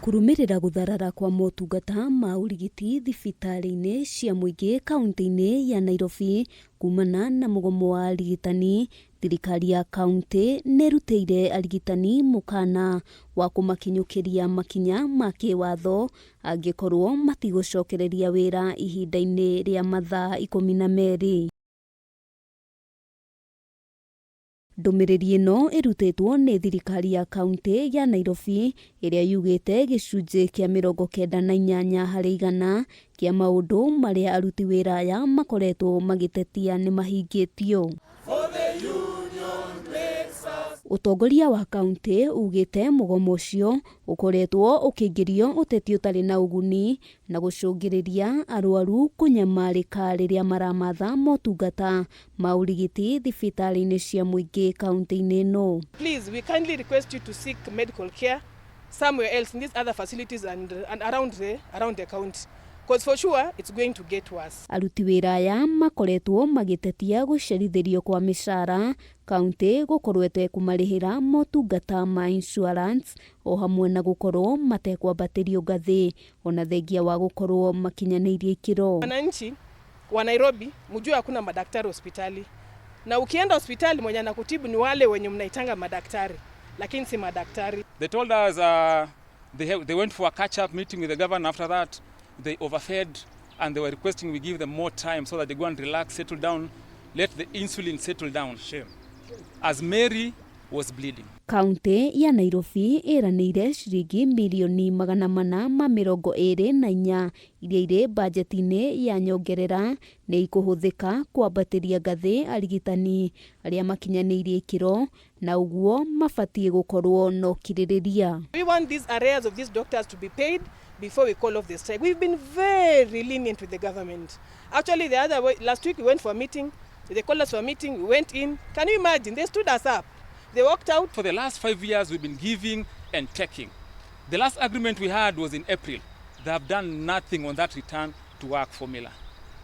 Kũrũmĩrĩra gũtharara kwa motungata ma ũrigiti thibitarĩ-inĩ cia mũingĩ kaunti-inĩ ya Nairobi kumana na mũgomo wa arigitani, thirikari ya kaunti nĩrutĩire arigitani mũkana wa kũmakinyũkĩria makinya ma kĩwatho angĩkorwo matigũcokereria wĩra ihinda-inĩ rĩa mathaa 12. Ndũmĩrĩri ĩno ĩrutĩtwo nĩ thirikari ya kaunti ya Nairobi ĩrĩa yugĩte gĩcunjĩ kĩa 98% kĩa maũndũ marĩa aruti wĩra aya makoretwo magĩtetia nĩ mahingĩtio. Ũtongoria wa kaunti ugĩte mũgomo ũcio ũkoretwo ũkĩingĩrio ũteti ũtarĩ na ũguni na gũcũngĩrĩria arwaru kũnyamarĩka rĩrĩa maramatha motungata ma ũrigiti thibitarĩ-inĩ cia mũingĩ kaunti-inĩ ĩno. Please, we kindly request you to seek medical care somewhere else in these other facilities and around the county. Because for sure, it's going to get worse. Aruti wĩra aya makoretwo magĩtetia gũcerithĩrio kwa mĩcara, kaunti gũkorwo ĩtekũmarĩhĩra motungata ma insurance o hamwe na gũkorwo matekwambatĩrio ngathĩ ona thengia wa gũkorwo makinyanĩirie ikĩro. Wananchi wa Nairobi, mjue hakuna madaktari hospitali, na ukienda hospitali mwenye anakutibu ni wale wenye mnaitanga madaktari, lakini si madaktari. They told us they went for a catch-up meeting with the governor. After that, they overfed and they were requesting we give them more time so that they go and relax, settle down, let the insulin settle down. Shame. As Mary was bleeding. Kaunti ya Nairobi ĩranĩire ciringi mirioni 424 iria irĩ bajeti-inĩ ya nyongerera nĩ ikũhũthĩka kwambatĩria ngathĩ arigitani arĩa makinyanĩirie ikĩro na ũguo mabatiĩ gũkorwo na ũkirĩrĩria. We want these arrears of these doctors to be paid before we call off the strike. We've been very lenient with the government. Actually, the other way, last week we went for a meeting. They called us for a meeting. We went in. Can you imagine? They stood us up. They walked out. For the last 5 years, we've been giving and taking. The last agreement we had was in April. They have done nothing on that return to work formula.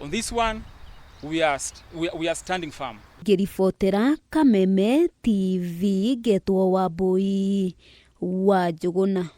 On this one, we are standing firm. Ngĩribotera Kameme TV, ngetwo Wambui wa Njũgũna.